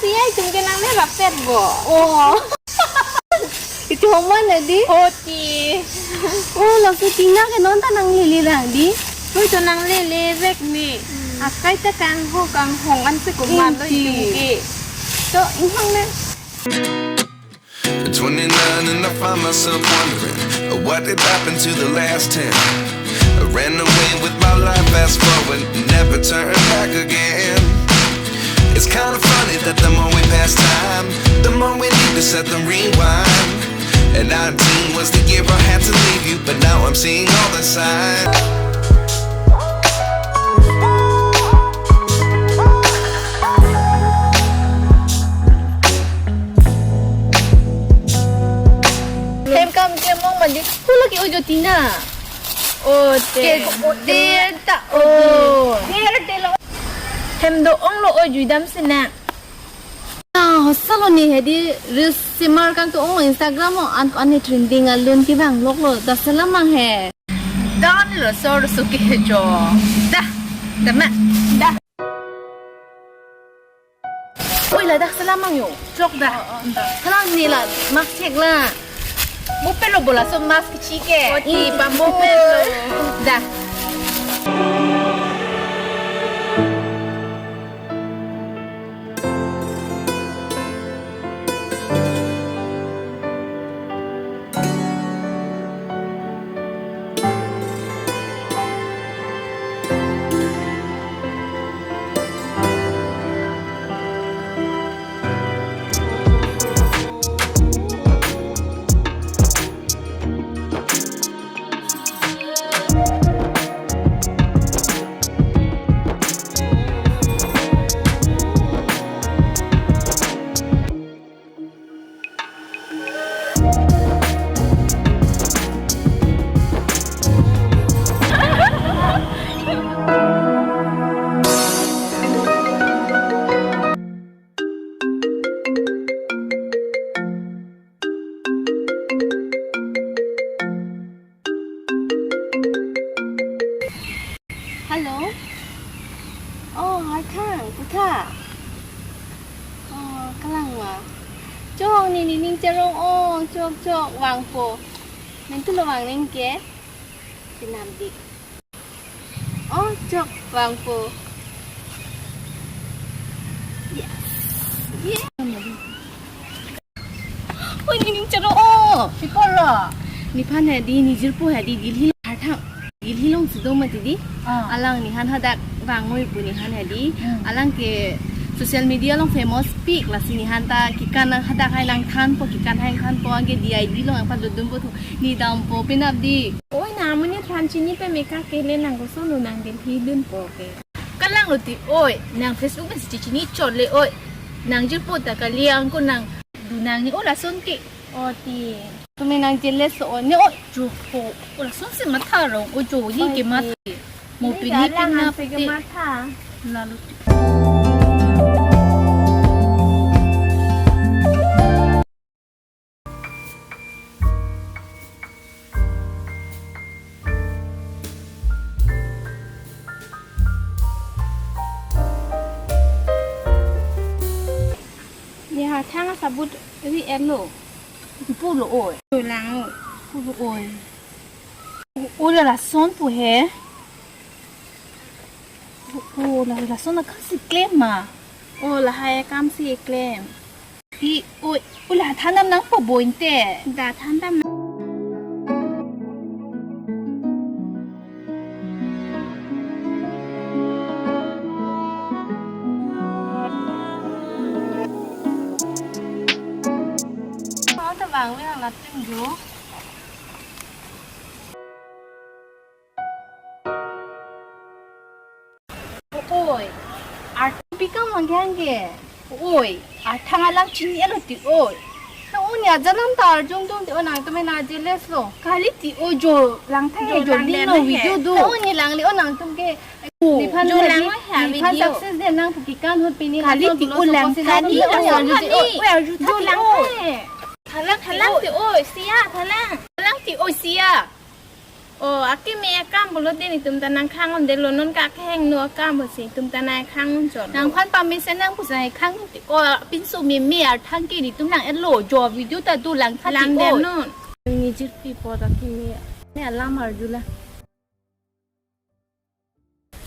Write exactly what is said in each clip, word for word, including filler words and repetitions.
Tia itum ke nangle rapet bo. Oh. Itum homan ya di? Hoti. Oh, laso Tina ke non ta nanglele lang di? Hui to nanglele vek ni. Akai ta kangho kanghong ansi komat lo. Inti. Itum ke. To inghong na. At twenty-nine and I find myself wondering, uh, what did happen to the last ten? I ran away with my life, fast forward, never turn back again. It's kinda funny that the more we pass time, the more we need to set the rewind. And nineteen was the year I had to leave you, but now I'm seeing all the signs. Hem kam ke mong mandi. Hula ke ojo Tina. Oh, ke der ta. Oh. Der de lo. Hem do-ong lo ojo dam sena. Ah, hosalo ni hedi reels semar kangtung-ong Instagram o an an trending alun kevang lok lo. Da selam mang he. Dan lo sor suki he jo. Da. Da ma. Da. Oi, ladak selam mang yo. Chok da. Hala ne la, mask chek la. Mo pelo bola so mask chike. Oti, pambo pelo. Da. Hello. Oh, Arthang, kotha? Oh, kalang ma. Chok, ne nening cherong-ong, chok chok, vangpo. Mentu lo vang neng ke? Pinam dik. Oh, chok, vangpo. Yes. Yeah. Oi, nening cherong-o. Sipor lo. Nephan hedi, nejirpo hedi, Delhi lo harthang. Delhi along si do mati di. Ah. Alang nephan hadak vang-oi pu nephan hedi. Hmm. Alang ke social media along famous pik, lasi nephan ta kekan hadak hai nangthanpo, kekan hai nangthanpo, anke D I D along nangpadodunpo thu. Ne dampo, penap di. Oi, nang amonit aphan chini pame kake le nang kosonlo nang Delhi dunpo ke. Kalang lo ti oi, nang Facebook pen si chini chot le oi. Nangjirpo ta kali, angko nang du nang ni o lason ke. O ti. Tumi nang jealous o ne o. Jo ho. O lason si matha rong o jo ni. Oi, ke ti matha. Mo pini pini ke matha. Lalu. Ne harthang asabut ri-et lo. Pulo oi. Pulang oi. Pulo oi. Oi, la lason pu he. O, la, lason akam si klem ma. O, lahai akam si klem. Ti, o, o, la thandam nangpo bo inte. Da thandam nang. Anta bang we hang latum jo. Oi, arthang pi kam lagi hangke. Oi, arthang alang chini-et lo ti oi. Na uni ajanam ta arjung tung ti o, nangtum na jealous lo. Kali ti o, jo lang thang jo lang ding lo, video do. Na uni lang li o nangtum ke. O, nephan jo lang ha nephan video. Success de nang pu kekan hot pini kali ti o lang thang. Oi, arju jo lang thang. Thalang, thalang ti oi, sia, thalang. Thalang ti oi, sia. O, akimi akam pulote netum ta nangkhang-un detlo, non kehingno akam pusi netum ta nangkhang-un chot. Nangphan pamesen nang pusi khang-un ti. O, pinso meme arthang ke netum nang-etlo, jo video ta do langtha ti, o. Langdetnon. Nijir pi po ta kimi. Ne alam arjula.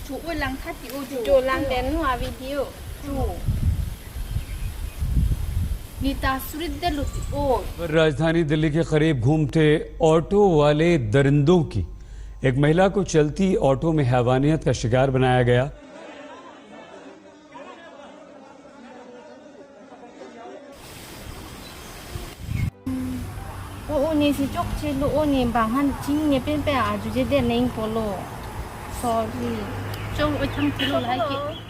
Chu, o, langtha ti, o, chu. Jo langdetnon a video. Chu. Neta surit detlo ti, o. पर राजधानी दिल्ली के करीब घूमते ऑटो वाले दरिंदों की, एक महिला को चलती ऑटो में हैवानियत का शिकार बनाया गया। O, o, ne si chokchelo, o, ne bang han chini ne pen pen arjujedet nangpo lo. Sorry. Chok, o, thang chelo lahai ke.